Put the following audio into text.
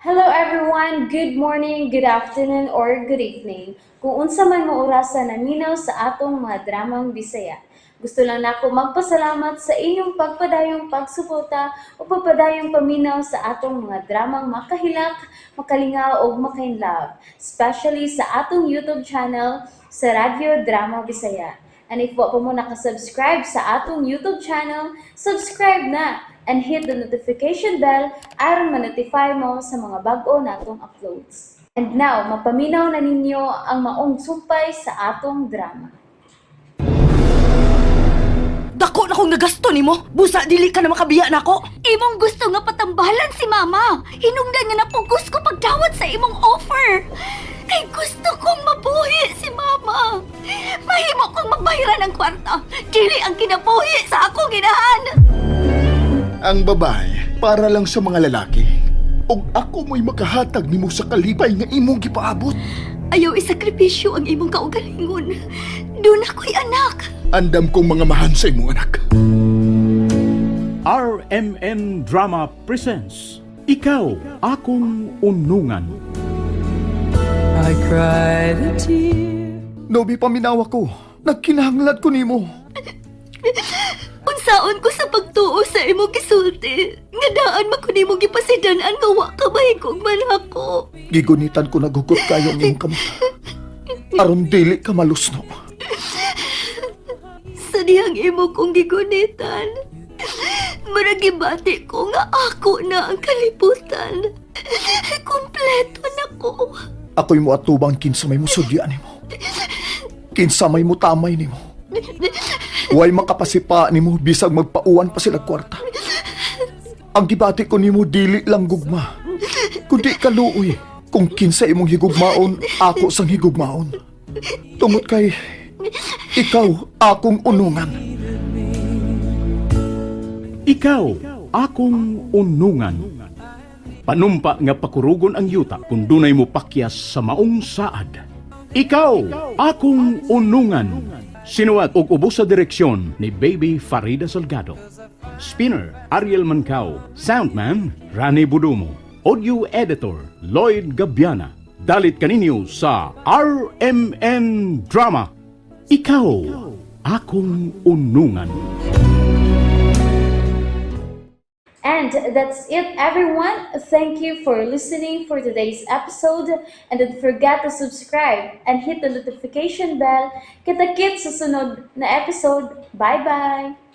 Hello everyone! Good morning, good afternoon, or good evening. Kung unsa man mo orasa naminaw sa atong mga dramang Bisaya. Gusto lang nako magpasalamat sa inyong pagpadayong pagsuporta o pagpadayong paminaw sa atong mga dramang makahilak, makalingaw ug makainlove, especially sa atong YouTube channel sa Radyo Drama Bisaya. And if wa pa mo nakasubscribe sa atong YouTube channel, subscribe na and hit the notification bell aron ma-notify mo sa mga bag-o natong uploads. And now, mapaminaw na ninyo ang maong sumpay sa atong drama. Dako na kong nagasto nimo. Busa dili ka na makabiya nako. Imong gusto nga patambalan si Mama. Hinungdan nga napugos ko pagdawat sa imong offer. Kay gusto kong mabuhi si Mama. Mahimo kong magbahiran ang kwarta. Dili ang kinabuhi sa akong ginahan. Ang babae para lang sa mga lalaki. Og ako mo'y makahatag nimo sa kalipay nga imong gipaabot. Ayaw isakripisyo ang imong kaugalingon. Doon ako'y anak. Andam kong mga mahan sa imong anak. RMN Drama presents Ikaw, Akong Unungan. I cried a tear. Nobi, paminawa ko. Nagkinahanglan ko nimo. Unsaon ko sa pagtuo sa imong gisulti. Nga daan man ko nimo gipasidan-an nga wa ka mahigog man ako. Gigunitan ko naghugot kayo ang imong kamot. Aron dili ka malusno. Sa dihang imo kong gigunitan. Murag gibati ko nga ako na ang kalibutan. Kompleto na ko. Ako'y moatubang kinsa may musudya nimo. Kinsa may mutamay nimo. Way makapasipa nimo bisag magpauwan pa sila kwarta. Ang gibati ko nimo dili lang gugma, kundi kaluoy. Kung kinsa imong higugmaon, ako sang higugmaon. Tungod kay ikaw akong unungan. Ikaw, Akong Unungan. Panumpa nga pakurugon ang yuta kung dunay mo pakyas sa maong saad. Ikaw, Akong Unungan. Sinuwat og ubos sa direksyon ni Baby Farida Salgado. Spinner, Ariel Mancao. Soundman, Rani Budumo. Audio Editor, Lloyd Gabiana. Dalit kaninyo sa RMN Drama. Ikaw, Akong Unungan. And that's it, everyone. Thank you for listening for today's episode. And don't forget to subscribe and hit the notification bell. Kita-kits sa sunod na episode. Bye-bye!